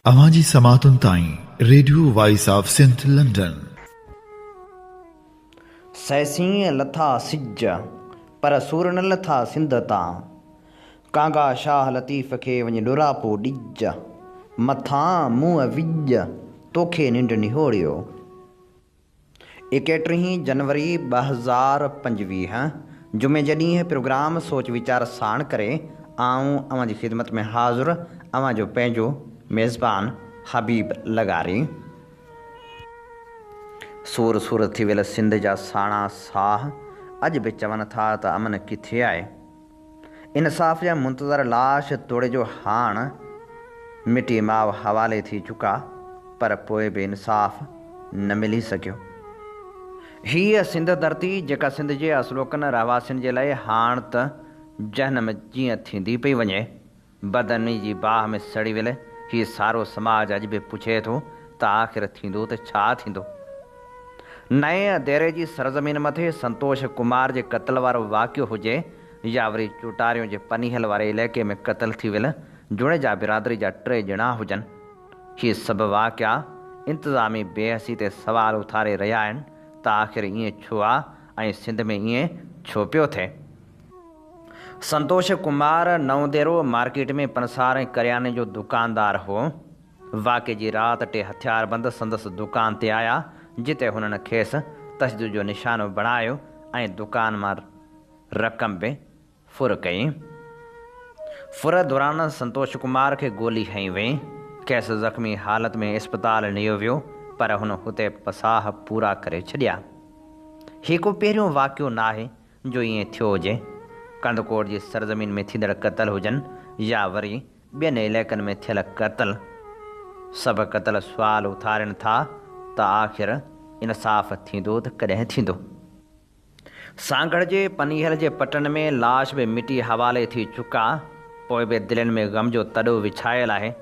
اوهان جي سماعتن تائين radio voice of Sindh London. سهسين لٿا سج، پر سور نه لٿا سنڌ تان. ڪانگا شاهه لطيف کي وڃي ڏوراپو ڏج، مٿان منهن وڄ، توکي ننڊ نهوڙيو. ايڪيٽرهين جنوري 2025 جمعي جي ڏينهن پروگرام سوچ ويچار ساڻ ڪري آئون اوهان جي خدمت ۾ حاضر اوهان جو پنهنجو ميزبان حبيب لغاري. سور سور ٿي ويل سنڌ جا ساڻا ساهه اڄ به چون ٿا ته امن ڪٿي آهي؟ انصاف جا منتظر لاش توڙي جو هاڻ مٽي ماء حوالي ٿي چڪا پر پوء به انصاف نه ملي سگهيو. هيء سنڌ ڌرتي جيڪا سنڌ جي اصلوڪن رهواسين جي لاء هاڻ ته جهنم جيئن ٿيندي پئي وڃي. بدامني جي باهه ۾ سڙي ويل هي سارو سماج اڄ به پڇي ٿو ته آخر ٿيندو ته ڇا ٿيندو؟ نئين ديري جي سرزمين مٿي سنتوش ڪمار جي قتل وارو واقعو هجي يا وري چوٽاريون جي پنيهل واري علائقي ۾ قتل ٿي ويل جوڻيجا برادري جا ٽي ڄڻا هجن. هي سڀ واقعا انتظامي بي حسي تي سوال اٿاري رهيا آهن ته آخر ائين ڇو آ ۽ سنڌ ۾ ائين ڇو پيو ٿئي؟ سنتوش ڪمار نئون ديرو مارڪيٽ ۾ پنسار ۽ ڪرياني جو دڪاندار هو. واقعي جي رات ٽي هٿياربند سندس دڪان تي آيا، جتي هنن کيس تشدد جو نشانو بڻايو ۽ دڪان مان رقم به ڦر ڪئي. ڦر دوران سنتوش ڪمار کي گولي هنئي وئي. کيس زخمي حالت ۾ اسپتال نيو ويو پر هن هتي پساهه پورا ڪري ڇڏيا. هي ڪو پهريون واقعو ناهي جو ائين ٿيو هجي. ڪنڌڪوٽ جي سرزمين ۾ ٿيندڙ قتل هجن يا وري ٻين علائقن ۾ ٿيل قتل، سڀ قتل سوال اٿارين ٿا ته آخر انصاف ٿيندو ته ڪڏهن ٿيندو؟ سانگهڙ جي پنيهل جي پٽن ۾ لاش به مٽي حوالي ٿي چڪا، پوء به دلين ۾ غم جو تڏو وڇايل آهي.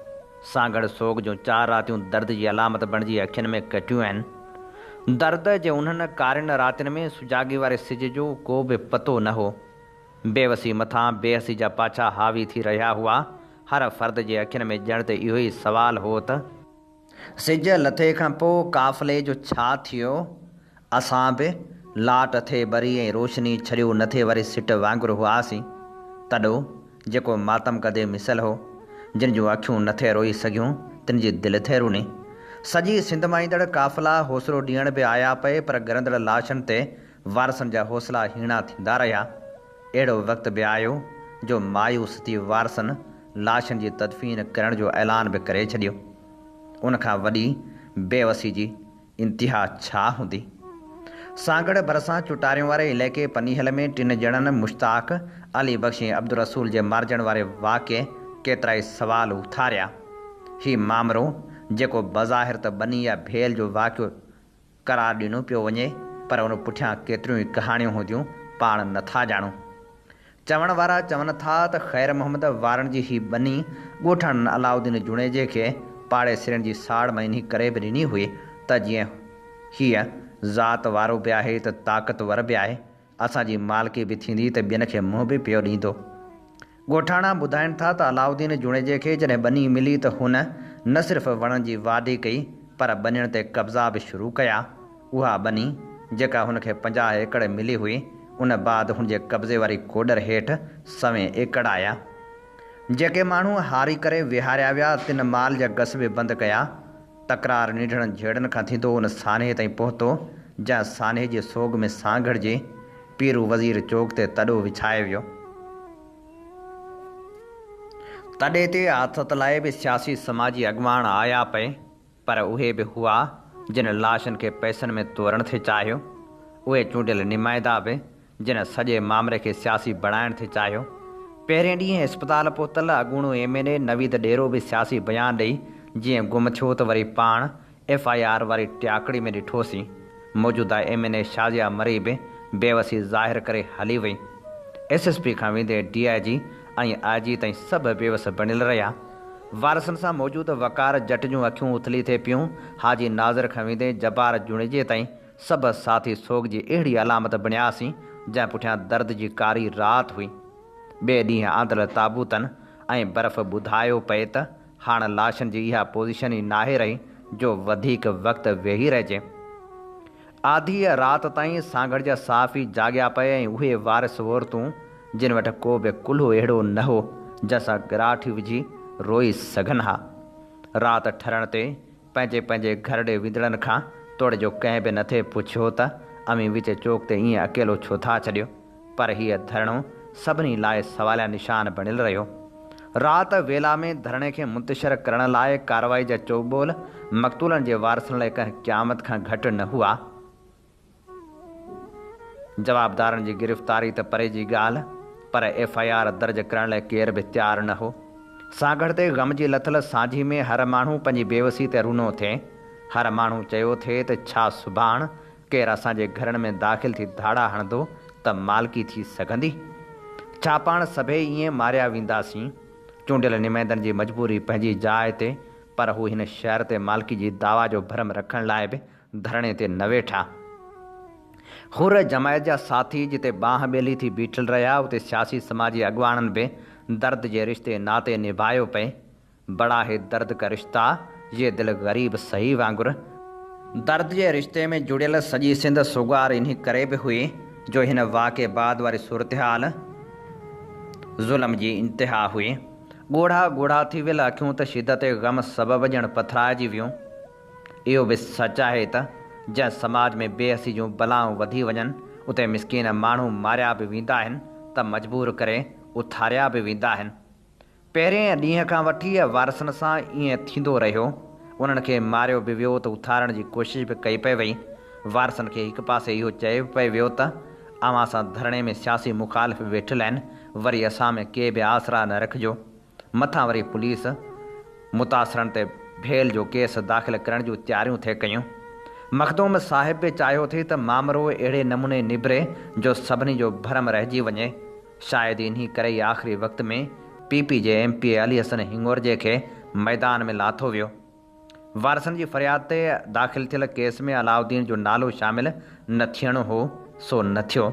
سانگهڙ سوڳ جون چار راتيون درد جي علامت بڻجي اکين ۾ ڪٽيون آهن. درد جي انهن ڪارين راتين ۾ سجاڳي واري سج جو ڪو به پتو نه هو. بيوسي مٿان بيحسي جا پاڇا حاوي ٿي رهيا هئا. هر فرد جي اکين ۾ ڄڻ ته اهو ئي سوال هو ته. سج لٿي کان پوء قافلي جو ڇا ٿيو؟ اسان به لاٽ ٿي ٻري ۽ روشني ڇڏيو نه ٿي واري سٽ وانگر هئاسين. تڏو جيڪو ماتم ڪدي مثل هو، جن جون اکيون نه ٿي روئي سگهيون، تن جي دل ٿي رني. سڄي سنڌ مان ايندڙ قافلا حوصلو ڏيڻ به آيا پئي پر ڳرندڙ لاشن تي وارثن جا حوصلا هيڻا ٿيندا رهيا. اهڙو وقت به آيو جو مايوس ٿي وارثن لاشن جي تدفين ڪرڻ جو اعلان به ڪري ڇڏيو. ان کان وڏي بيوسي جي انتها ڇا هوندي؟ سانگهڙ ڀرسان چوٽاريون واري علائقي پنيهل ۾ ٽن ڄڻن مشتاق، علي بخش ۽ عبدالرسول جي مارجڻ واري واقعي ڪيترائي سوال اٿاريا. هي مامرو جيڪو بظاهر ته ٻني يا ڀيل جو واقعو قرار ڏنو پيو وڃي پر ان پٺيان ڪيتريون ئي ڪهاڻيون هونديون پاڻ نٿا ڄاڻون. چوڻ وارا چون ٿا ته خير محمد وارن جي هي ٻني ڳوٺاڻن علاؤالدين جوڻيجي کي پاڙيسرين جي ساڙ مان انهي ڪري به ڏني هئي ته جيئن هيء ذات وارو به آهي ته طاقتور به آهي، اسان جي مالڪي به ٿيندي ته ٻين کي منهن به پيو ڏيندو. ڳوٺاڻا ٻڌائين ٿا ته علاؤالدين جوڻيجي کي جڏهن ٻني ملي ته هن نه صرف وڻن جي واڍي ڪئي پر ٻنين تي قبضا به شروع ڪيا. اها ٻني، جيڪا هن کي 50 ايڪڙ ملي هئي، ان بعد هن جي قبضي واري ڪوڏر هيٺ سوين ايڪڙ آيا. جيڪي ماڻهو هاري ڪري ويهاريا ويا، تن مال جا گس به بند ڪيا. تڪرار ننڍڙن جهيڙن کان ٿيندو ان سانحي تائين پهتو، جنهن سانحي جي سوڳ ۾ سانگهڙ جي پيرو وزير چوڪ تي تڏو وڇايو ويو. تڏي تي آٿت لاء به سياسي سماجي اڳواڻ آيا پئي. پر اهي به هئا جن لاشن کي پئسن ۾ تورڻ ٿي چاهيو. اهي چونڊيل نمائندا به جن سڄي مامري کي سياسي بڻائڻ ٿي چاهيو. پهرين ڏينهن اسپتال پهتل اڳوڻو ايم اين اي نويد ڏيرو به سياسي بيان ڏئي جيئن گم ٿيو ته وري پاڻ ايف I R واري ٽياڪڙي ۾ ڏٺوسين. موجوده M N A Shazia Marri به بيوسي ظاهر ڪري هلي وئي. ايس ايس پي کان ويندي ڊي I جي ۽ آء جي تائين سڀ بيوس بڻيل رهيا. وارثن سان موجود وقار جٽ جون اکيون اٿلي ٿي پيون. حاجي ناظر کان ويندي جبار جوڻيجي تائين سڀ ساٿي سوڳ جي اهڙي علامت بڻياسين، جنهن پٺيان درد جي ڪاري رات هئي. ٻئي ڏينهن آندل تابوتن ۽ برف ٻڌايو پئي ته هاڻ لاشن جي اها پوزيشن ئي ناهي رهي جو وڌيڪ وقت ويهي رهجي. آڌيء رات تائين سانگهڙ جا صحافي جاڳيا پئي ۽ اهي وارث عورتون جن وٽ ڪو به ڪلهو اهڙو نه هو جنهن سان ڳراٺي وجهي روئي سگهن ها. رات ٺرڻ تي پنهنجي پنهنجي گهر ڏي ويندڙن کان توڙي جو ڪنهن به نٿي پڇيو ته اوهين وچ چوڪ تي ائين اڪيلو ڇو ٿا ڇڏيو؟ پر هيء ڌرڻو سڀني لاء سواليا نشان بڻيل رهيو. رات ويلا ۾ ڌرڻي کي منتشر ڪرڻ لاء ڪارروائي جا چؤٻول مقتولن جي وارثن لاء ڪنهن قيامت کان گهٽ نه هئا. جوابدارن جي گرفتاري ته پري جي ڳالهه پر ايف I R درج ڪرڻ لاء ڪير به تيار نه هو. سانگهڙ تي غم جي لٿل سانجهي ۾ هر ماڻهو پنهنجي بيوسي تي رنو ٿي. هر ماڻهو چيو ٿي ته ڇا سڀاڻ ڪير اسان جي گهرن ۾ داخل ٿي ڌاڙا هڻندو ته مالڪي ٿي سگهندي؟ ڇا پاڻ سڀيئي ائين ماريا وينداسين؟ چونڊيل نمائندن جي مجبوري پنهنجي جاء تي پر هو هن شهر تي مالڪي جي دعويٰ جو ڀرم رکڻ لاء به ڌرڻي تي نه ويٺا. حر جماعت جا ساٿي جتي ٻانهه ٻيلي ٿي بيٺل رهيا اتي سياسي سماجي اڳواڻن به درد جي رشتي ناتي نڀايو پئي. بڙا هي درد ڪا رشتا يي دل غريب سهي وانگر. درد جي رشتي ۾ جڙيل سڄي سنڌ سوڳوار انهي ڪري به هئي جو هن واقعي بعد واري صورتحال ظلم جي انتها هئي. ڳوڙها ڳوڙها ٿي ويل اکيون ته شدت غم سبب ڄڻ پٿرائجي ويون. اهو به سچ آهي ته جنهن سماج ۾ بي حسي جون بلائون وڌي وڃن، اتي مسڪين ماڻهو ماريا به ويندا آهن ته مجبور ڪري اٿاريا به ويندا آهن. پهرئين ڏينهن کان وٺي وارثن سان ائين ٿيندو رهيو. انهن کي ماريو به ويو ته اٿارڻ جي ڪوشش به ڪئي پئي وئي. وارثن کي هڪ پاسي اهو چيو به پئي ويو ته اوهان سان ڌرڻي ۾ سياسي مخالف ويٺل آهن، وري اسان ۾ ڪي به آسرا نه رکجو. مٿان وري پوليس متاثرن تي ڀيل جو ڪيس داخل ڪرڻ جون تياريون ٿي ڪيون. مخدوم صاحب به چاهيو ٿي ته مامرو اهڙي نموني نبري جو سڀني جو ڀرم رهجي وڃي. شايد انهي ڪري ئي آخري وقت ۾ پي پي جي M P A Ali Hassan Hingorjo کي ميدان ۾ لاٿو ويو. وارثن جي فرياد تي داخل ٿيل ڪيس ۾ علاؤالدين جو نالو شامل نه ٿيڻو هو، سو نه ٿيو.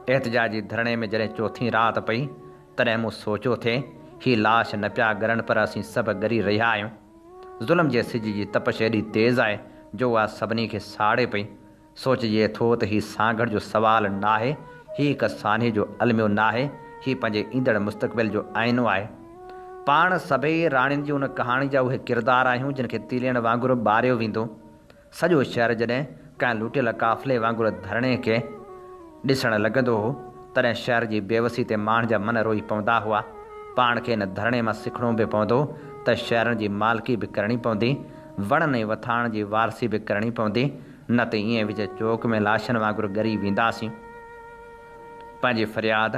احتجاجي ڌرڻي ۾ جڏهن چوٿين رات پئي، تڏهن مون سوچيو ٿي، هي لاش نه پيا ڳرن پر اسين سڀ ڳري رهيا آهيون. ظلم جي سج جي تپش ايڏي تيز آهي جو اها سڀني کي ساڙي پئي. سوچجي ٿو ته هي سانگهڙ جو سوال ناهي، هي هڪ سانحي جو الميو ناهي، هي پنهنجي ايندڙ مستقبل جو آئينو آهي. پاڻ سڀيئي راڻين جي ان ڪهاڻي جا اهي ڪردار آهيون جن کي تيلين وانگر ٻاريو ويندو. سڄو شهر جڏهن ڪنهن لٽيل قافلي وانگر ڌرڻي کي ڏسڻ لڳندو هو، تڏهن شهر جي بيوسي تي ماڻهن جا من روئي پوندا هئا. پاڻ کي ان ڌرڻي مان سکڻو به پوندو ته شهرن جي مالڪي به ڪرڻي پوندي، وڻن ۽ وٿاڻ جي وارثي به ڪرڻي پوندي، نه ته ائين وچ چوڪ ۾ لاشن وانگر ڳري وينداسين. پنهنجي فرياد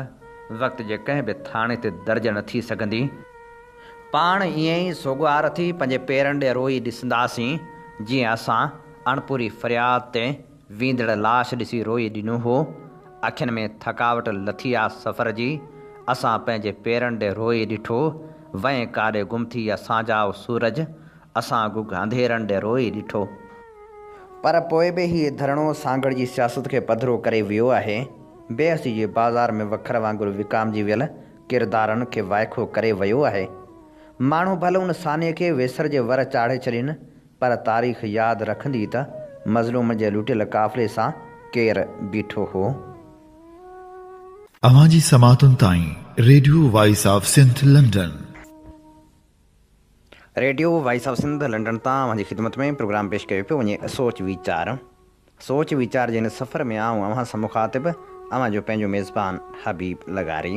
وقت جي ڪنهن به ٿاڻي تي درج نه ٿي سگهندي. پاڻ ائين ئي سوڳوار ٿي پنهنجي پيرن ڏي روئي ڏسنداسين، جيئن اسان اڻپوري فرياد تي ويندڙ لاش ڏسي روئي ڏنو هو. اکين ۾ ٿڪاوٽ لٿي آ سفر جي، اسان پنهنجي پيرن ڏي روئي ڏٺو. وئين ڪاڏي گم ٿي اسان جا او سورج، اسان گگ انڌيرن ڏي روئي ڏٺو. پر پوء به هي ڌرڻو سانگهڙ جي سياست کي پڌرو ڪري ويو آهي. بي حسي جي بازار ۾ وکر وانگر وڪامجي ويل ڪردارن کي وائکو ڪري ويو آهي. ماڻهو ڀل ان سانحي کي ويسر جي ور چاڙهي ڇڏين پر تاريخ ياد رکندي ته مظلومن جي لٽيل قافلي سان ڪير بيٺو هو. اوهان جي سماعتن تائين radio voice of Sindh London. Radio voice of Sindh London تان اوهان جي خدمت ۾ پروگرام پيش ڪيو پيو وڃي سوچ ويچار. سوچ ويچار جي هن سفر ۾ آئون اوهان سان مخاطب اوهان جو پنهنجو ميزبان حبيب لغاري.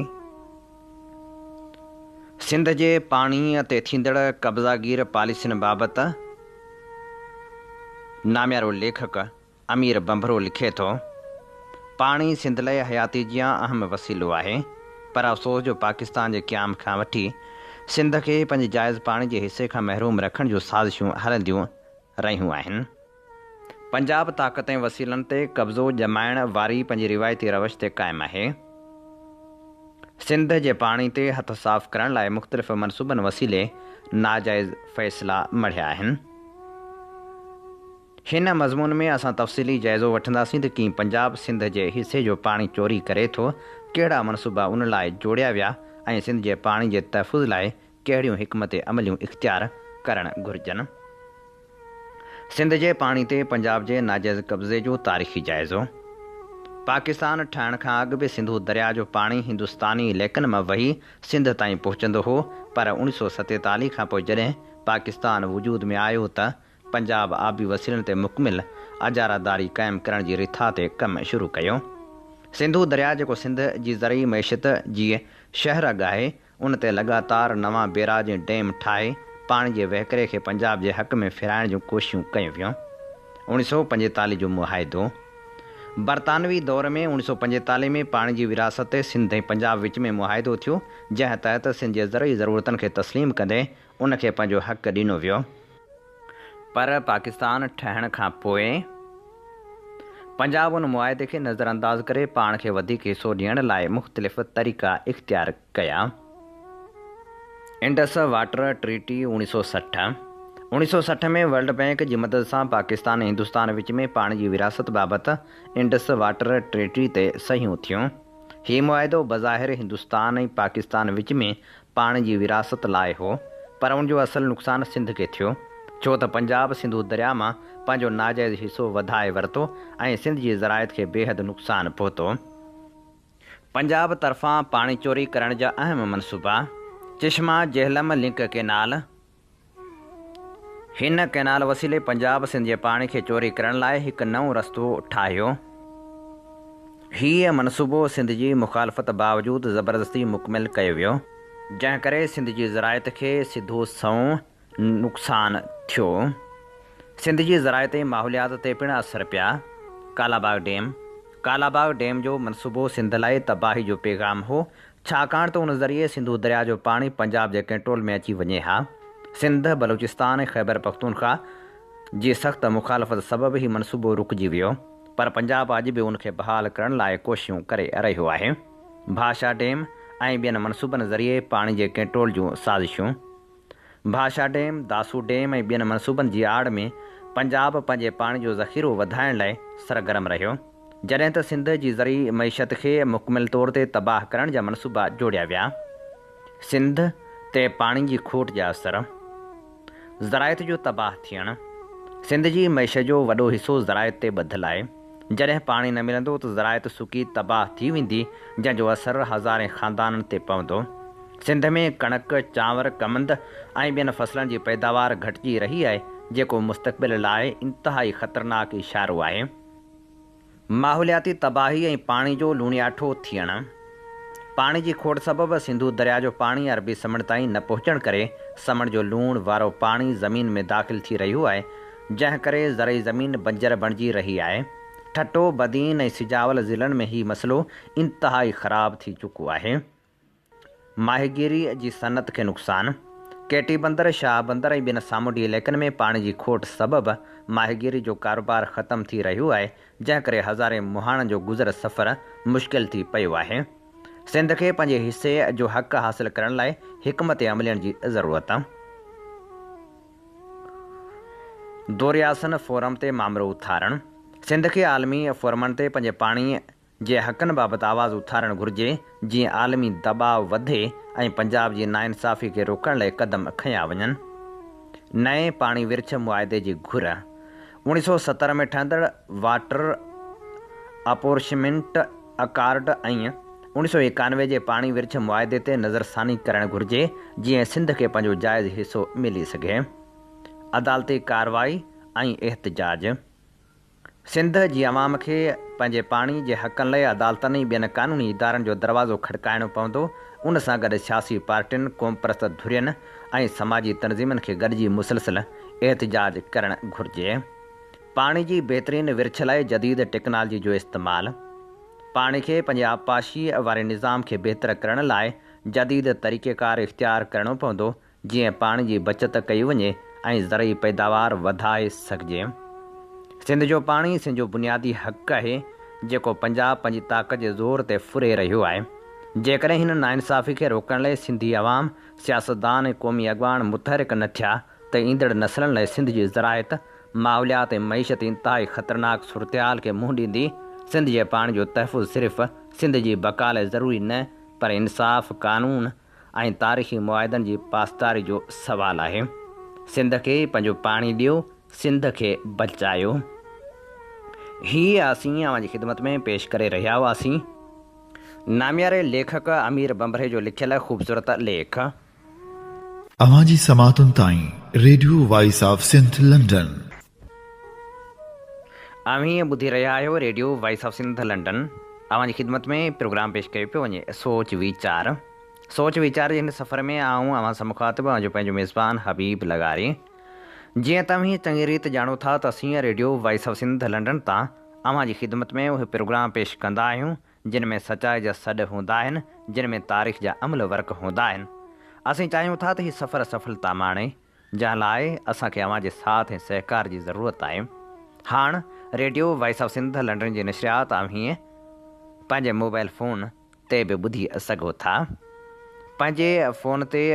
سنڌ جي پاڻي تي ٿيندڙ قبضاگير پاليسين بابت ناميارو ليکڪ امير ڀنڀرو لکي ٿو، پاڻي سنڌ لئه حياتي جيان اهم وسيلو آهي، پر افسوس جو پاڪستان جي قيام کان وٺي سنڌ کي پنهنجي جائز پاڻي جي حصي کان محروم رکڻ جون سازشون هلنديون رهيون آهن. پنجاب طاقت ۽ وسيلن تي قبضو ڄمائڻ واري پنهنجي روايتي روش تي قائم آهي. سنڌ جي پاڻي تي هٿ صاف ڪرڻ لاء مختلف منصوبن وسيلي ناجائز فيصلا مڙهيا آهن. هن مضمون ۾ اسان تفصيلي جائزو وٺنداسين ته ڪيئن پنجاب سنڌ جي حصي جو پاڻي چوري ڪري ٿو، ڪهڙا منصوبا ان لاء جوڙيا ويا ۽ سنڌ جي پاڻي جي تحفظ لاء ڪهڙيون حڪمت عمليون اختيار ڪرڻ گهرجن. سنڌ جي پاڻي تي پنجاب جي ناجائز قبضي جو تاريخي جائزو. پاڪستان ٺهڻ کان اڳ به سنڌو درياء جو پاڻي هندستاني علائقن مان وهي سنڌ تائين پهچندو هو پر 1947 کان پوء جڏهن پاڪستان وجود ۾ آيو ته پنجاب آبي وسيلن تي مڪمل اجاره داري قائم ڪرڻ جي رٿا تي ڪم شروع ڪيو. سنڌو درياء جيڪو سنڌ جي زرعي معيشت جي شهه رڳ آهي ان تي لڳاتار نوان بيراج ۽ ڊيم ٺاهي پاڻي جي وهڪري کي پنجاب جي حق ۾ ڦيرائڻ جون ڪوششون ڪيون ويون. 1945 جو معاهدو، برطانوي دور ۾ 1945 ۾ پاڻي جي ورهاست تي سنڌ ۽ پنجاب وچ ۾ معاهدو ٿيو، جنهن تحت سنڌ جي زرعي ضرورتن کي تسليم ڪندي ان کي پنهنجو حق ڏنو ويو. پر پاڪستان ٺهڻ کان پوء پنجاب ان معاهدي کي نظرانداز ڪري پاڻ کي وڌيڪ حصو ڏيڻ لاء مختلف طريقا اختيار ڪيا. Indus water treaty 1960، 1960 ۾ world bank جي مدد سان پاڪستان ۽ هندستان وچ ۾ پاڻي جي ورهاست بابت انڊس واٽر ٽريٽي تي صحيحون ٿيون. هي معاهدو بظاهر هندستان ۽ پاڪستان وچ ۾ پاڻي جي ورهاست لاء هو، پر ان جو اصل نقصان سنڌ کي ٿيو، ڇو ته پنجاب سنڌو درياء مان پنهنجو ناجائز حصو وڌائي ورتو ۽ سنڌ جي زراعت کي بيحد نقصان پهتو. پنجاب طرفان پاڻي چوري ڪرڻ جا اهم منصوبا، چشما جهلم لنڪ ڪينال، هن ڪئنال وسيلي پنجاب سنڌ جي پاڻي کي چوري ڪرڻ لاء هڪ نئون رستو ٺاهيو. هيء منصوبو سنڌ جي مخالفت باوجود زبردستي مڪمل ڪيو ويو. جنهن ڪري سنڌ جي زراعت کي سڌو سنئون نقصان ٿيو. سنڌ جي زراعت ۽ ماحوليات تي پڻ اثر پيا. ڪالاباغ ڊيم، ڪالاباغ ڊيم جو منصوبو سنڌ لاء تباهي جو پيغام هو، ڇاڪاڻ ته ان ذريعي سنڌو درياء جو پاڻي پنجاب جي ڪنٽرول ۾ اچي وڃي ها. سنڌ، بلوچستان ۽ خيبرپختونخواهه جي سخت مخالفت سبب هي منصوبو رڪجي ويو، پر پنجاب اڄ به ان کي بحال ڪرڻ لاء ڪوششون ڪري رهيو آهي. ڀاشا ڊيم ۽ ٻين منصوبن ذريعي پاڻي جي ڪنٽرول جون سازشون. ڀاشا ڊيم، داسو ڊيم ۽ ٻين منصوبن جي آڙ ۾ پنجاب پنهنجي پاڻي جو ذخيرو وڌائڻ لاء سرگرم رهيو، جڏهن ته سنڌ جي زرعي معيشت کي مڪمل طور تي تباهه ڪرڻ جا منصوبا جوڙيا ويا. سنڌ تي پاڻي جي کوٽ جا اثر. زراعت جو تباهه ٿيڻ. سنڌ جي معيشت جو وڏو حصو زراعت تي ٻڌل آهي. جڏهن پاڻي نه ملندو ته زراعت سڪي تباهه ٿي ويندي، جنهن جو اثر هزارين خاندانن تي پوندو. سنڌ ۾ ڪڻڪ، چانور، ڪمند ۽ ٻين فصلن جي پيداوار گهٽجي رهي آهي، جيڪو مستقبل لاء انتهائي خطرناڪ اشارو آهي. ماحولياتي تباهي ۽ پاڻي جو لوڻياٺو ٿيڻ. پاڻي جي کوٽ سبب سنڌو درياء جو پاڻي عربي سمنڊ تائين نه پهچڻ ڪري سمنڊ جو لوڻ وارو پاڻي زمين ۾ داخل ٿي رهيو آهي، جنهن ڪري زرعي زمين بنجر بڻجي رهي آهي. ٺٽو، بدين ۽ سجاول ضلعن ۾ هي مسئلو انتهائي خراب ٿي چڪو آهي. ماهيگيري جي صنعت کي نقصان، ڪيٽي بندر، شاهه بندر ۽ ٻين سامونڊي علائقن ۾ پاڻي جي کوٽ سبب ماهيگيري جو ڪاروبار ختم ٿي رهيو آهي، جنهن ڪري هزارين مهاڻن جو گذر سفر مشڪل ٿي پيو آهي. سنڌ کي پنهنجي حصي جو حق حاصل ڪرڻ لاء حڪمت عملين جي ضرورت. دورياسن فورم تي مامرو اٿارڻ، سنڌ کي عالمي فورمن تي پنهنجي پاڻي جي حقن بابت آواز اٿارڻ گهرجي، جيئن عالمي دٻاء وڌي ۽ پنجاب جي ناانصافي کي روڪڻ لاء قدم کنيا وڃن. نئين پاڻي ورڇ معاهدي جي گهر، 1970 ۾ ٺهندڙ واٽر اپورشنمينٽ اڪارڊ ۽ 1991 جي پاڻي ورڇ معاهدي تي نظرثاني ڪرڻ گهرجي، جيئن سنڌ کي پنهنجو جائز حصو ملي سگهي. عدالتي ڪارروائي ۽ احتجاج. سنڌ جي عوام کي پنهنجي پاڻي جي حقن لئه عدالتن ۽ ٻين قانوني ادارن جو دروازو کڙڪائڻو پوندو، ان سان گڏ سياسي پارٽين، قومپرست ڌرين ۽ سماجي تنظيمن کي گڏجي مسلسل احتجاج ڪرڻ گهرجي. پاڻي جي بهترين ورڇ لاء جديد ٽيڪنالجي جو استعمال، پاڻي کي پنهنجي آبپاشي واري نظام کي بهتر ڪرڻ لاء جديد طريقيڪار اختيار ڪرڻو پوندو، جيئن پاڻي جي بچت ڪئي وڃي ۽ زرعي پيداوار وڌائي سگهجي. سنڌ جو پاڻي سنڌ جو بنيادي حق آهي، جيڪو پنجاب پنهنجي طاقت جي زور تي ڦري رهيو آهي. جيڪڏهن هن ناانصافي کي روڪڻ لاء سنڌي عوام، سياستدان ۽ قومي اڳواڻ متحرڪ نه ٿيا ته ايندڙ نسلن لاء سنڌ جي زراعت، ماحوليات ۽ معيشت انتهائي خطرناڪ صورتحال کي منهن ڏيندي. سنڌ جي پاڻي جو تحفظ صرف سنڌ جي بقا لاء ضروري نه پر انصاف، قانون ۽ تاريخي معاهدن جي پاسداري جو سوال آهي. سنڌ کي پنهنجو پاڻي ڏيو، سنڌ کي بچايو. هي اسين اوهان جي خدمت ۾ پيش ڪري رهيا هئاسين. نامياري ليکڪ امير ڀنڀري جو لکيل خوبصورت ليک. اوهان جي سماعتن تائين radio voice of Sindh London. اوهين ٻڌي رهيا آهيو radio voice of Sindh London. اوهان جي خدمت ۾ پروگرام پيش ڪيو پيو وڃي سوچ ويچار. سوچ ويچار جي هن سفر ۾ آئون اوهان سان مخاطب اوهان جو پنهنجو ميزبان حبيب لغاري. جيئن ته اوهين چڱي ريت ڄاڻو ٿا ته اسين radio voice of Sindh London تان اوهان جي خدمت ۾ اهي پروگرام پيش ڪندا آهيون جن ۾ سچائي جا سڏ هوندا آهن، جن ۾ تاريخ جا املهه ورق هوندا آهن. اسين چاهيون ٿا ته هي سفر سڦلتا ماڻي، جنهن لاء اسان کي اوهان جي ساٿ ۽ سهڪار جي ضرورت آهي. هاڻ radio voice of Sindh London جي نشريات اوهين پنهنجي موبائل فون تي به ٻڌي سگهو ٿا. پنهنجي فون تي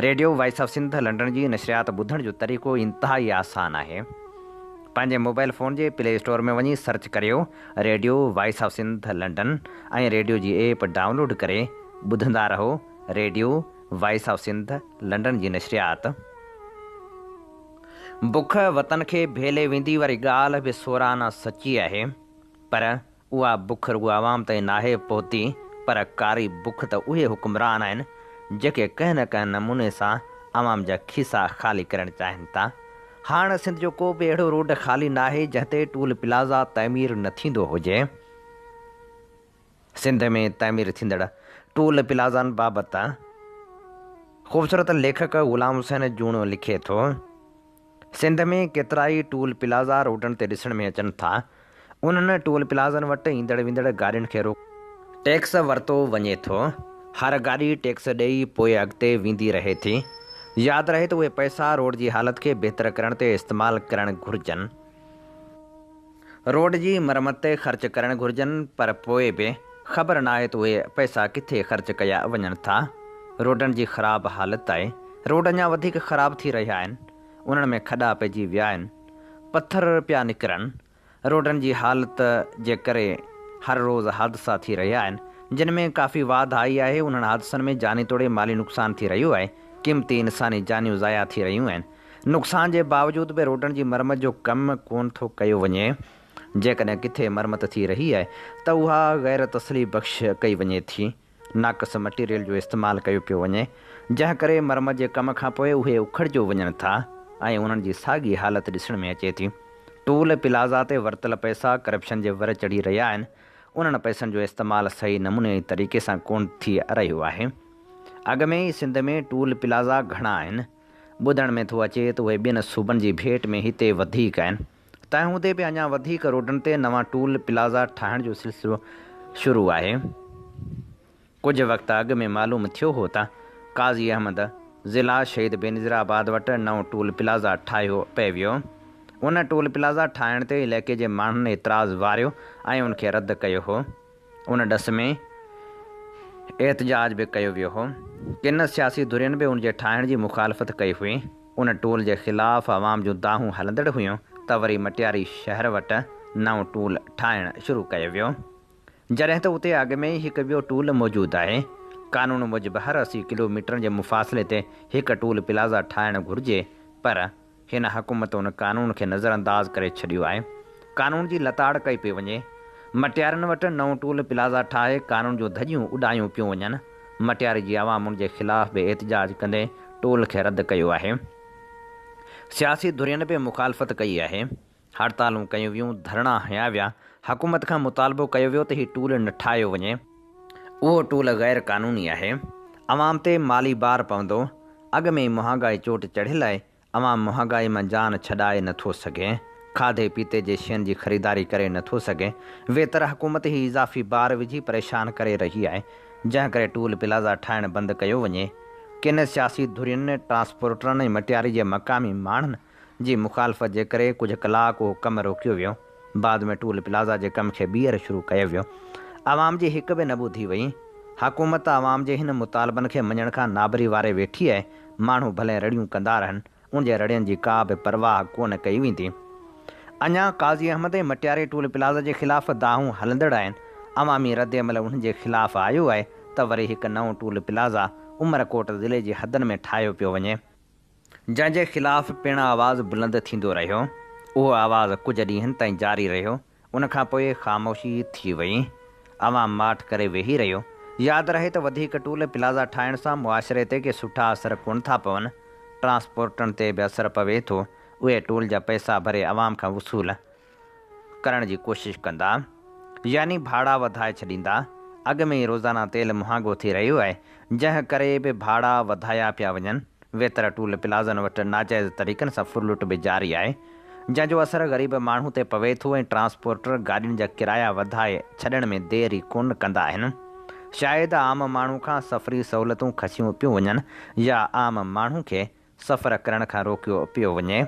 radio voice of Sindh London جي نشريات ٻڌڻ جو طريقو انتهائي آسان آهي. پنهنجي موبائل فون جي پلي اسٽور ۾ وڃي سرچ ڪريو radio voice of Sindh London ۽ radio جي ايپ ڊائونلوڊ ڪري ٻڌندا رهو radio voice of Sindh London جي نشريات. بک وطن کي ڀيلي ويندي واري ڳالهه به سورانا سچي آهي پر اها بک رڳو عوام تائين ناهي پهتي پر ڪاري بک ته اهي حڪمران آهن جيڪي ڪنهن نه ڪنهن نموني سان عوام جا کيسا خالي ڪرڻ چاهين ٿا. هاڻ سنڌ جو ڪو به اهڙو روڊ خالي ناهي جنهن تي ٽول پلازا تعمير نه ٿيندو هجي. سنڌ ۾ تعمير ٿيندڙ ٽول پلازن بابت خوبصورت ليکڪ غلام حسين جوڻو لکي ٿو. سنڌ ۾ ڪيترائي ٽول پلازا روڊن تي ڏسڻ ۾ اچن ٿا. انهن ٽول پلازن وٽ ايندڙ ويندڙ گاڏين کي روڪي. ٽيڪس ورتو وڃي ٿو. هر گاڏي ٽيڪس ڏئي پوء اڳتي ويندي رهي ٿي. ياد رهي ته اهي پئسا روڊ جي حالت کي بهتر ڪرڻ تي استعمال ڪرڻ گهرجن. روڊ جي مرمت تي خرچ ڪرڻ گهرجن پر پوء به خبر ناهي ته اهي پئسا ڪٿي خرچ ڪيا وڃن ٿا. روڊن جي خراب حالت آهي. روڊ اڃا وڌيڪ خراب ٿي رهيا آهن. انهن ۾ کڏا پئجي ويا آهن. پٿر پيا نڪرن. روڊن جي حالت جي ڪري هر روز حادثا ٿي رهيا آهن. جن ۾ ڪافي واڌ آئي آهي. انهن حادثن ۾ جاني توڙي مالي نقصان ٿي رهيو آهي. قيمتي انساني جانيون ضايع ٿي رهيون آهن. نقصان جي باوجود به روڊن جي مرمت جو ڪم ڪونه ٿو ڪيو وڃي. جيڪڏهن ڪٿي مرمت ٿي رهي آهي ته اها غير تسلي بخش ڪئي وڃي ٿي. ناقص مٽيريل جو استعمال ڪيو پيو وڃي، جنهن ڪري مرمت جي ڪم کانپوء اهي اکڙجيو وڃن ٿا ۽ انهن جي ساڳي حالت ڏسڻ ۾ اچي ٿي. ٽول پلازا تي ورتل پئسا ڪرپشن جي ور چڙهي رهيا آهن. انهن پئسن جو استعمال صحيح نموني ۽ طريقي سان ڪونه ٿي رهيو آهي. اڳ ۾ ئي سنڌ ۾ ٽول پلازا گهڻا آهن. ٻڌڻ ۾ ٿو اچي ته اهي ٻين صوبن جي ڀيٽ ۾ هتي وڌيڪ آهن. تنهن هوندي به اڃا وڌيڪ روڊن تي نوان ٽول پلازا ٺاهڻ جو سلسلو شروع آهي. ڪجهه وقت اڳ ۾ معلوم ٿيو هو ته قاضي احمد ضلع شهيد بينظير آباد وٽ نئون ٽول پلازا ٺاهيو پئي ويو. ان ٽول پلازا ٺاهڻ تي علائقي جي ماڻهن اعتراض واريو ۽ ان کي رد ڪيو هو. ان ڏس ۾ احتجاج به ڪيو ويو هو. ڪن سياسي ڌرين به ان جي ٺاهڻ جي مخالفت ڪئي هئي. ان ٽول جي خلاف عوام جون دانهون هلندڙ هيون ته وري مٽياري شهر وٽ نئون ٽول ٺاهڻ شروع ڪيو ويو. جڏهن ته اتي اڳ ۾ ئي هڪ ٻيو ٽول موجود آهي. قانون موجب هر 80 ڪلو ميٽرن جي مفاصلي تي هڪ ٽول پلازا ٺاهڻ گهرجي پر هن حڪومت ان قانون کي نظرانداز ڪري ڇڏيو آهي. قانون جي لتاڙ ڪئي پئي وڃي. مٽيارين وٽ نئون ٽول پلازا ٺاهي قانون جون ڌڄيون اڏايون پيون وڃن. مٽياري جي عوام ان جي خلاف به احتجاج ڪندي ٽول کي رد ڪيو آهي. سياسي ڌرين به مخالفت ڪئي آهي. هڙتالون ڪيون ويون، ڌرڻا هنيا ويا، حڪومت کان مطالبو ڪيو ويو ته هي ٽول نه ٺاهيو وڃي. اهو ٽول غير قانوني آهي. عوام تي مالي بار پوندو. اڳ ۾ ئي مهانگائي چوٽ چڙهيل آهي، عوام مهانگائي مان جان ڇڏائي نه ٿو سگهي، کاڌي پيتي جي شين جي خريداري ڪري نه ٿو سگهي، ويتر حڪومت هي اضافي بار وجهي پريشان ڪري رهي آهي، جنهن ڪري ٽول پلازا ٺاهڻ بند ڪيو وڃي. ڪن سياسي ڌرين، ٽرانسپورٽرن ۽ مٽياري جي مقامي ماڻهن جي مخالفت جي ڪري ڪجهه ڪلاڪ اهو ڪم روڪيو ويو، بعد ۾ ٽول پلازا جي ڪم کي ٻيهر شروع ڪيو ويو. عوام جي هڪ به نه ٻڌي وئي. حڪومت عوام جي هن مطالبن کي مڃڻ کان نابري واري ويٺي آهي، ماڻهو ڀلين رڙيون ڪندا رهن، ان جي رڙين جي ڪا به پرواهه ڪونه ڪئي ويندي. اڃا قاضي احمد ۽ مٽياري ٽول پلازا جي خلاف دانهون هلندڙ آهن، عوامي ردعمل انهن جي خلاف آيو آهي ته وري هڪ نئون ٽول پلازا عمرڪوٽ ضلعي جي حدن ۾ ٺاهيو پيو وڃي. جنهن جي خلاف پڻ آواز بلند ٿيندو رهيو. اهو آواز ڪجهه ڏينهن تائين جاري رهيو، ان کان پوء خاموشي ٿي وئي. عوام ماٺ ڪري ويهي رهيو. ياد رهي ته وڌيڪ ٽول پلازا ٺاهڻ سان معاشري تي ڪي سٺا اثر ڪونه ٿا پون. ٽرانسپورٽرن تي به اثر پوي ٿو. اهي ٽول جا پئسا ڀري عوام کان وصول ڪرڻ جي ڪوشش ڪندا. يعني ڀاڙا وڌائي ڇڏيندا. اڳ ۾ ئي روزانه تيل مهانگو ٿي رهيو آهي، جنهن ڪري به ڀاڙا وڌايا پيا وڃن. ويتر ٽول پلازن وٽ ناجائز طريقن سان ڦرلٽ به جاري آهي، جنهن جو اثر غريب ماڻهو تي پوي ٿو ۽ ٽرانسپورٽر گاڏين جا ڪرايا وڌائي ڇڏڻ ۾ دير ئي ڪونه ڪندا آهن. شايد عام ماڻهو کان سفري سهولتون کسيون پيون وڃن يا عام ماڻهو کي سفر ڪرڻ کان روڪيو پيو وڃي.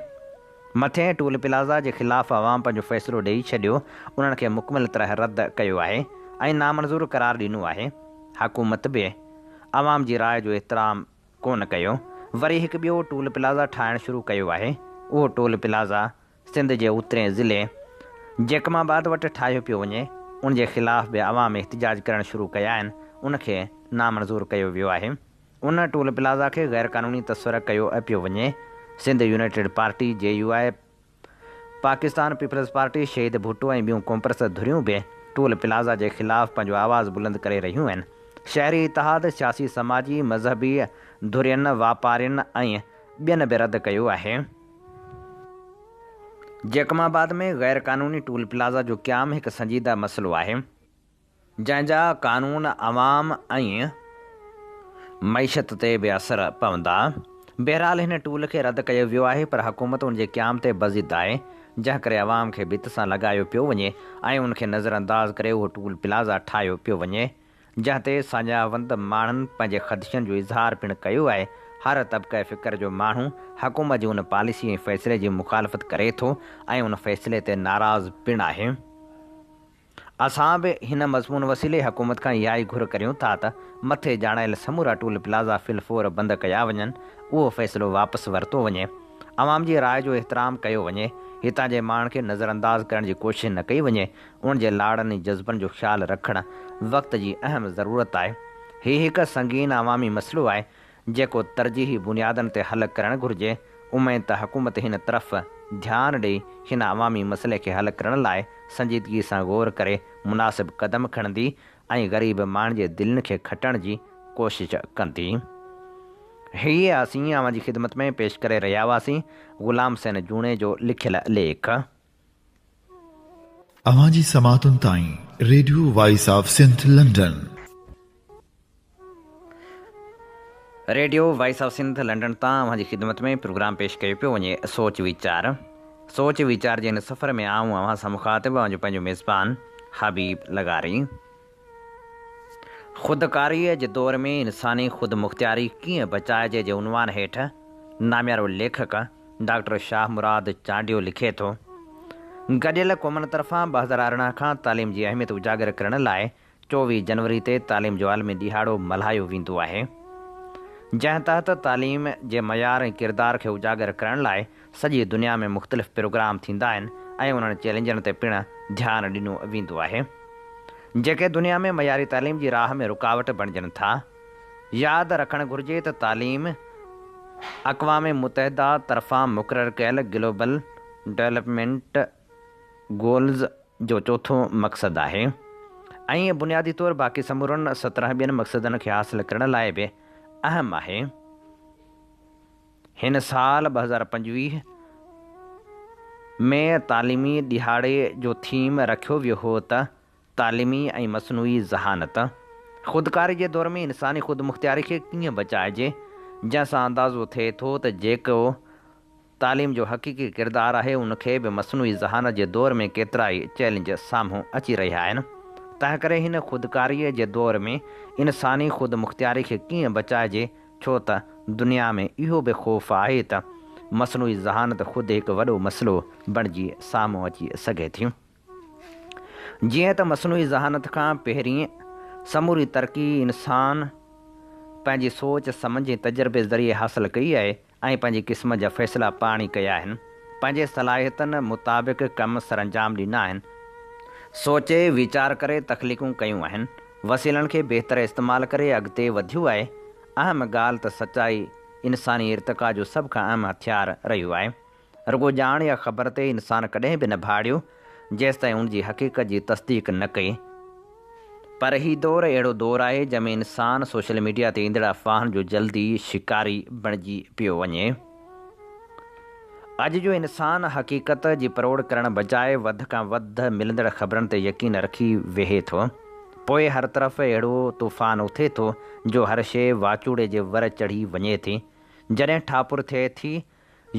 مٿين ٽول پلازا جي خلاف عوام پنهنجو فيصلو ڏئي ڇڏيو، انهن کي مڪمل طرح رد ڪيو آهي ۽ نامنظور قرار ڏنو آهي. حڪومت به عوام جي راء جو احترام ڪونه ڪيو، وري هڪ ٻيو ٽول پلازا ٺاهڻ شروع ڪيو آهي. اهو ٽول پلازا سنڌ جي اترئين ضلعي جيڪب آباد وٽ ٺاهيو پيو وڃي، ان جي خلاف به عوام احتجاج ڪرڻ شروع ڪيا آهن، ان کي نامنظور ڪيو ويو آهي. ان ٽول پلازا کي غيرقانوني تصور ڪيو پيو وڃي. Sindh united party, J U I, Pakistan peoples party, Shaheed Bhutto ۽ ٻيون قومپرست ڌريون به ٽول پلازا جي خلاف پنهنجو آواز بلند ڪري رهيون آهن. شهري اتحاد، سياسي سماجي، مذهبي ڌرين، واپارين ۽ ٻين به رد ڪيو آهي. جيڪب آباد ۾ غيرقانوني ٽول پلازا جو قيام هڪ سنجيده مسئلو آهي. جنهن جا قانون عوام ۽ معيشت تي به اثر پوندا. بهرحال هن ٽول کي رد ڪيو ويو آهي پر حڪومت ان جي قيام تي بضد آهي جنهن ڪري عوام کي ڀت سان لڳايو پيو وڃي ۽ ان کي نظرانداز ڪري اهو ٽول پلازا ٺاهيو پيو وڃي جنهن تي ساڃاهه وند ماڻهن پنهنجي خدشن جو اظهار پڻ ڪيو آهي. هر طبقه فڪر جو ماڻهو حڪومت جي ان پاليسي ۽ فيصلي جي مخالفت ڪري ٿو ۽ ان فيصلي تي ناراض پڻ آهي. اسان به هن مضمون وسيلي حڪومت کان اها ئي گهر ڪريون ٿا ته مٿي ڄاڻايل سمورا ٽول پلازا في الفور بند ڪيا وڃن، اهو فيصلو واپس ورتو وڃي، عوام جي راء جو احترام ڪيو وڃي، هتان جي ماڻهن کي نظرانداز ڪرڻ جي ڪوشش نه ڪئي وڃي، انهن جي لاڙن ۽ جذبن جو خيال رکڻ وقت جي اهم ضرورت آهي. هي هڪ سنگين عوامي مسئلو آهي، جيڪو ترجيحي بنيادن تي حل ڪرڻ گهرجي، اميد ته حڪومت هن طرف ڌيان ڏئي هن عوامي مسئلي کي حل ڪرڻ لاء سنجيدگي سان غور ڪري مناسب قدم کڻندي ۽ غريب ماڻهن جي دلين کي کٽڻ جي ڪوشش ڪندي. هيء اسين اوهان جي خدمت ۾ پيش ڪري رهيا هئاسين غلام حسين جوڻيجو لکيل ليک. اوهان جي سماعتن تائين radio voice of Sindh London. Radio voice of Sindh London تان اوهان جي خدمت ۾ پروگرام پيش ڪيو پيو وڃي سوچ ويچار سوچ ويچار جي هن سفر ۾ آئون اوهان سان مخاطب اوهان جو پنهنجو ميزبان حبيب لغاري. خودڪاريء جي دور ۾ انساني خودمختياري ڪيئن بچائجي جي عنوان هيٺ ناميارو ليکڪ ڊاڪٽر شاهه مراد چانڊيو لکي ٿو، گڏيل قومن طرفان 2018 کان تعليم جي اهميت اجاگر ڪرڻ لاء 24 جنوري تي تعليم جو عالمي ڏهاڙو ملهايو ويندو آهي، جنهن تحت تعليم جي معيار ۽ ڪردار کي اجاگر ڪرڻ لاء سڄي دنيا ۾ مختلف پروگرام ٿيندا آهن ۽ انهن چئلينجن تي پڻ ڌيان ڏنو ويندو آهي، جيڪي دنيا ۾ معياري تعليم جي راهه ۾ رڪاوٽ بڻجن ٿا. ياد رکڻ گهرجي ته تعليم اقوام متحده طرفان مقرر ڪيل گلوبل ڊولپمينٽ گولز جو چوٿون مقصد آهي ۽ بنيادي طور باقي سمورن 17 ٻين مقصدن کي حاصل ڪرڻ لاء به اهم آهي. هن سال 2025 ۾ تعليمي ڏهاڙي جو ٿيم رکيو ويو هو ته تعليمي ۽ مصنوعي ذهانت، خودڪاري جي دور ۾ انساني خودمختياري کي ڪيئن بچائجي، جنهن سان اندازو ٿئي ٿو ته جيڪو تعليم جو حقيقي ڪردار آهي ان کي به مصنوعي ذهانت جي دور ۾ ڪيترائي چئلينج سامهون اچي رهيا آهن. تنهنڪري هن خودڪاريء جي دور ۾ انساني خودمختياري کي ڪيئن بچائجي ڇو ته دنيا ۾ اهو به خوف آهي ته مصنوعي ذهانت خود هڪ وڏو مسئلو بڻجي سامهون اچي سگهي ٿي. جيئن ته مصنوعي ذهانت کان پهرين سموري ترقي انسان پنهنجي سوچ سمجهه ۽ تجربي ذريعي حاصل ڪئي آهي ۽ پنهنجي قسمت جا فيصلا پاڻ ئي ڪيا آهن، پنهنجي صلاحيتن مطابق ڪم سرانجام ڏنا آهن، سوچي ويچار ڪري تخليقون ڪيون آهن، وسيلن کي بهتر استعمال ڪري اڳتي وڌيو آهي اهم ڳالهه ته سچائي انساني ارتقا جو سڀ کان اهم هٿيار رهيو آهي. رڳو ڄاڻ يا خبر تي انسان ڪڏهن به نه ڀاڙيو، جيستائين ان جي حقيقت جي تصديق نه ڪئي. پر هي دور اهڙو دور آهي، جنهن ۾ انسان سوشل ميڊيا تي ايندڙ افواهن جو جلدي شڪاري بڻجي پيو وڃي. اڄ جو انسان حقيقت جي پروڙ ڪرڻ بجاء وڌ کان وڌ ملندڙ خبرن تي يقين رکي ويهي ٿو. پوء هر طرف اهڙو طوفان اٿي ٿو جو هر شيء واچوڙي جي ور چڙهي وڃي ٿي. جڏهن ٺاپر ٿئي ٿي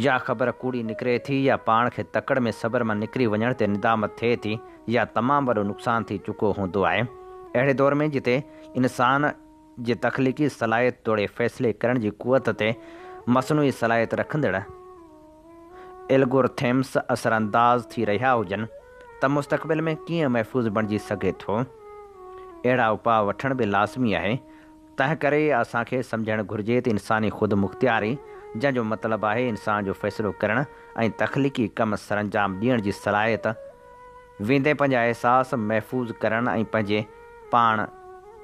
يا خبر ڪوڙي نڪري ٿي يا پاڻ کي تڪڙ ۾ صبر مان نڪري وڃڻ تي ندامت ٿئي ٿي يا تمام وڏو نقصان ٿي چڪو هوندو آهي. اهڙي دور ۾ جتي انسان جي تخليقي صلاحيت توڙي فيصلي ڪرڻ جي قوت تي مصنوعي صلاحيت رکندڙ الگورٿيمس اثرانداز ٿي رهيا هجن ته مستقبل ۾ ڪيئن محفوظ بڻجي سگهي ٿو؟ اهڙا اپاء وٺڻ به لازمي آهي. تنهنڪري اسان کي سمجهڻ گهرجي ته انساني خودمختياري، جنهن جو مطلب آهي انسان جو فيصلو ڪرڻ ۽ تخليقي ڪم سرانجام ڏيڻ جي صلاحيت، ويندي پنهنجا احساس محفوظ ڪرڻ ۽ پنهنجي پاڻ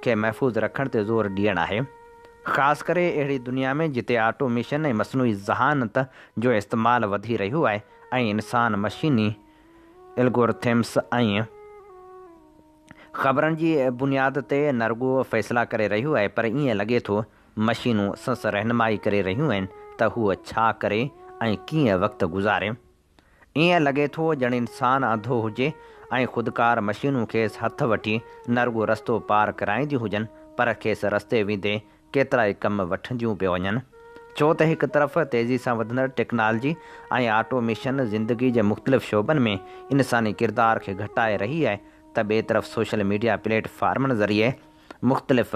کي محفوظ رکڻ تي زور ڏيڻ آهي. خاص ڪري اهڙي دنيا ۾ جتي آٽو ميشن ۽ مصنوعي ذهانت جو استعمال وڌي رهيو آهي ۽ انسان مشيني الگورٿمس ۽. خبرن جي بنياد تي نه رڳو فيصلا ڪري رهيو آهي پر ائين لڳي ٿو مشينون سنس رهنمائي ڪري رهيون آهن ته هو ڇا ڪري ۽ ڪيئن وقت گذاري. ائين لڳي ٿو ڄڻ انسان انڌو هجي ۽ خودڪار مشينون کيس هٿ وٺي نه رڳو رستو پار ڪرائينديون هجن پر کيس رستي ويندي ڪيترائي ڪم وٺنديون پيو وڃن. ڇو ته هڪ طرف تيزي سان وڌندڙ ٽيڪنالجي ۽ آٽو ميشن زندگي جي مختلف شعبن ۾ انساني ڪردار کي گهٽائي رهي آهي ته ٻئي طرف سوشل ميڊيا پليٽ فارمن ذريعي مختلف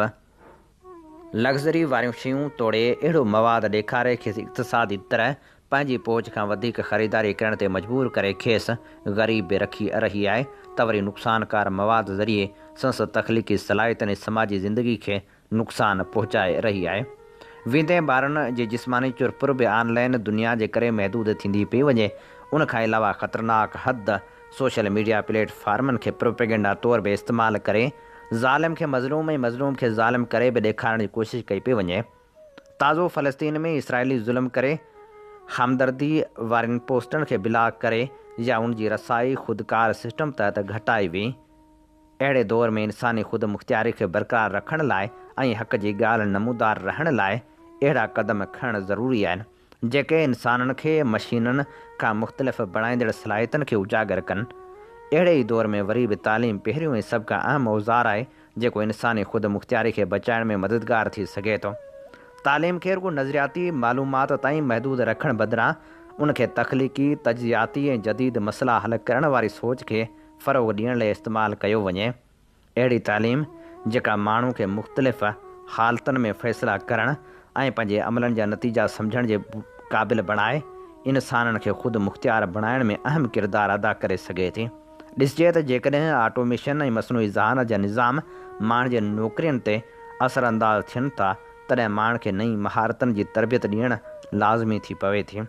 لگزري واريون شيون توڙي اهڙو مواد ڏيکاري کيس اقتصادي طرح پنهنجي پهچ کان وڌيڪ خريداري ڪرڻ تي مجبور ڪري کيس غريب به رکي رهي آهي ته وري نقصانڪار مواد ذريعي سنس تخليقي صلاحيتن ۽ سماجي زندگي کي نقصان پهچائي رهي آهي. ويندي ٻارن جي جسماني چرپر به آن لائن دنيا جي ڪري محدود ٿيندي پئي وڃي. ان کان علاوه خطرناڪ حد سوشل ميڊيا پليٽ فارمن کي پروپيگنڊا طور به استعمال ڪري ظالم کي مظلوم ۽ مظلوم کي ظالم ڪري به ڏيکارڻ جي ڪوشش ڪئي پئي وڃي. تازو فلسطين ۾ اسرائيلي ظلم ڪري همدردي وارين پوسٽن کي بلاڪ ڪري يا ان جي رسائي خودڪار سسٽم تحت گهٽائي وئي. اهڙي دور ۾ انساني خودمختياري کي برقرار رکڻ لاء ۽ حق جي ڳالهه نمودار رهڻ لاء اهڙا قدم کڻڻ ضروري آهن، جيڪي انسانن کي مشينن کان مختلف بڻائيندڙ صلاحيتن کي اجاگر ڪن. اهڙي ئي دور ۾ وري به تعليم پهريون ۽ سڀ کان اهم اوزار آهي، جيڪو انساني خودمختياري کي بچائڻ ۾ مددگار ٿي سگهي ٿو. تعليم کي رڳو نظرياتي معلومات تائين محدود رکڻ بدران ان کي تخليقي، تجزياتي ۽ جديد مسئلا حل ڪرڻ واري سوچ کي فروغ ڏيڻ لئه استعمال ڪيو وڃي. اهڙي تعليم جيڪا ماڻهو کي مختلف حالتن ۾ فيصلا ڪرڻ ۽ پنهنجي عملن جا نتيجا سمجهڻ جي قابل بڻائي، انسانن کي خود مختيار بڻائڻ ۾ اهم ڪردار ادا ڪري سگهي ٿي. ڏسجي ته جيڪڏهن آٽوميشن ۽ مصنوعي ذهانت جا نظام ماڻهن جي نوڪرين تي اثرانداز ٿين ٿا، تڏهن ماڻهن کي نئين مهارتن جي تربيت ڏيڻ لازمي ٿي پوي ٿي.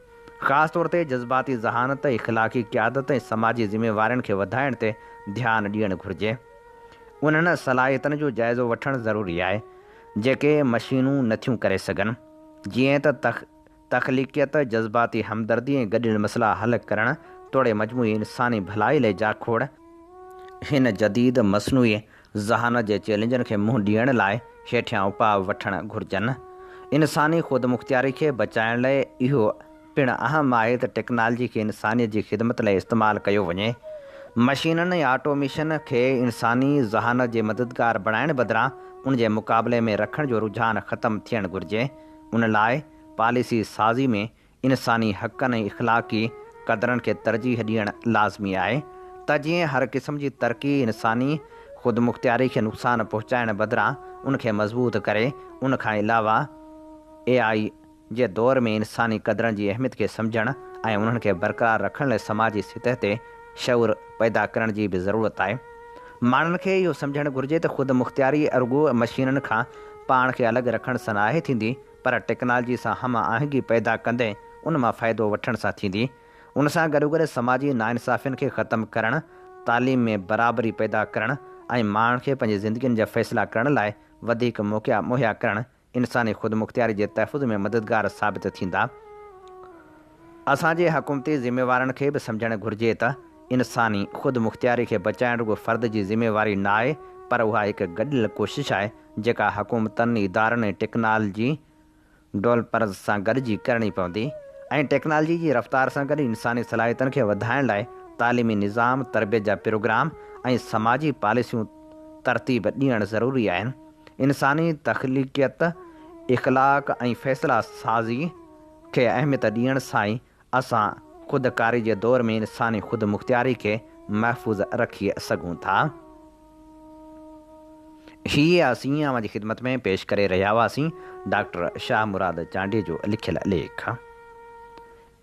خاص طور تي جذباتي ذهانت، اخلاقي قيادت ۽ سماجي ذميوارين کي وڌائڻ تي ڌيان ڏيڻ گهرجي. انهن صلاحيتن جو جائزو وٺڻ ضروري آهي، جيڪي مشينون نه ٿيون ڪري سگهن، جيئن ته تخليقيت، جذباتي همدردي ۽ گڏيل مسئلا حل ڪرڻ توڙي مجموعي انساني ڀلائي لئه جاکوڙ. هن جديد مصنوعي ذهانت جي چئلينجن کي منهن ڏيڻ لاء هيٺيان اپاء وٺڻ گهرجن. انساني خودمختياري کي بچائڻ لاء اهو پڻ اهم آهي ته ٽيڪنالجي کي انسانيت جي خدمت لاء استعمال ڪيو وڃي. مشينن ۽ آٽوميشن کي انساني ذهانت جي مددگار بڻائڻ بدران ان جي مقابلي ۾ رکڻ جو رجحان ختم ٿيڻ گهرجي. ان لاء پاليسي سازي ۾ انساني حقن ۽ اخلاقي قدرن کي ترجيح ڏيڻ لازمي آهي ته جيئن هر قسم جي ترقي انساني خودمختياري کي نقصان پهچائڻ بدران ان کي مضبوط ڪري. ان کان علاوه اي آء جي دور ۾ انساني قدرن جي اهميت کي سمجهڻ ۽ انهن کي برقرار رکڻ لاء سماجي سطح تي شعور پيدا ڪرڻ جي به ضرورت آهي. ماڻهن کي اهو سمجهڻ گهرجي ته خودمختياري رڳو مشينن کان پاڻ کي الڳ رکڻ سان ناهي ٿيندي پر ٽيڪنالجي سان هم آهنگي پيدا ڪندي ان مان فائدو وٺڻ سان ٿيندي. ان سان گڏوگڏ سماجي ناانصافين کي ختم ڪرڻ، تعليم ۾ برابري پيدا ڪرڻ ۽ ماڻهن کي پنهنجي زندگين جا فيصلا ڪرڻ لاء وڌيڪ موقعا مهيا ڪرڻ انساني خودمختياري جي تحفظ ۾ مددگار ثابت ٿيندا. اسان جي حڪومتي ذميوارن کي به سمجهڻ گهرجي ته انساني خودمختياري کي بچائڻ رڳو فرد جي ذميواري ناهي پر اها هڪ گڏيل ڪوشش آهي جيڪا حڪومتن، ادارن ۽ ٽيڪنالجي ڊولپرز سان گڏجي ڪرڻي پوندي ۽ ٽيڪنالجي جي رفتار سان گڏ انساني صلاحيتن کي وڌائڻ لاء تعليمي نظام، تربيت جا پروگرام ۽ سماجي پاليسيون ترتيب ڏيڻ ضروري آهن. انساني تخليقيت، اخلاق ۽ فيصلا سازي کي اهميت ڏيڻ سان ئي اسان خودڪاري جي دور ۾ انساني خودمختياري کي محفوظ رکي سگهون ٿا. هي اسين اوهان جي خدمت ۾ پيش ڪري رهيا هئاسين ڊاڪٽر شاهه مراد چانڊيي جو لکيل ليک.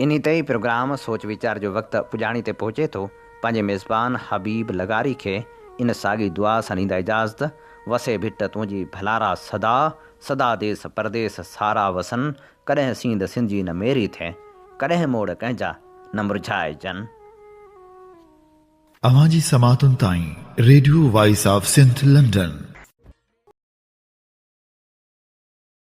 انهي تي ئي پروگرام سوچ ويچار جو وقت پڄاڻي تي پهچي ٿو. پنهنجي ميزبان حبيب لغاري کي ان ساڳي دعا سان ڏيندا اجازت، وسي ڀٽ تنهنجي ڀلارا سدا، سدا ديس پرديس سارا وسن، ڪڏهن سينڌ سنڌجي نه ميري ٿئي، ڪڏهن موڙ ڪنهن جا نه مرجهائجن. اوهان جي سماعتن تائين radio voice of Sindh London.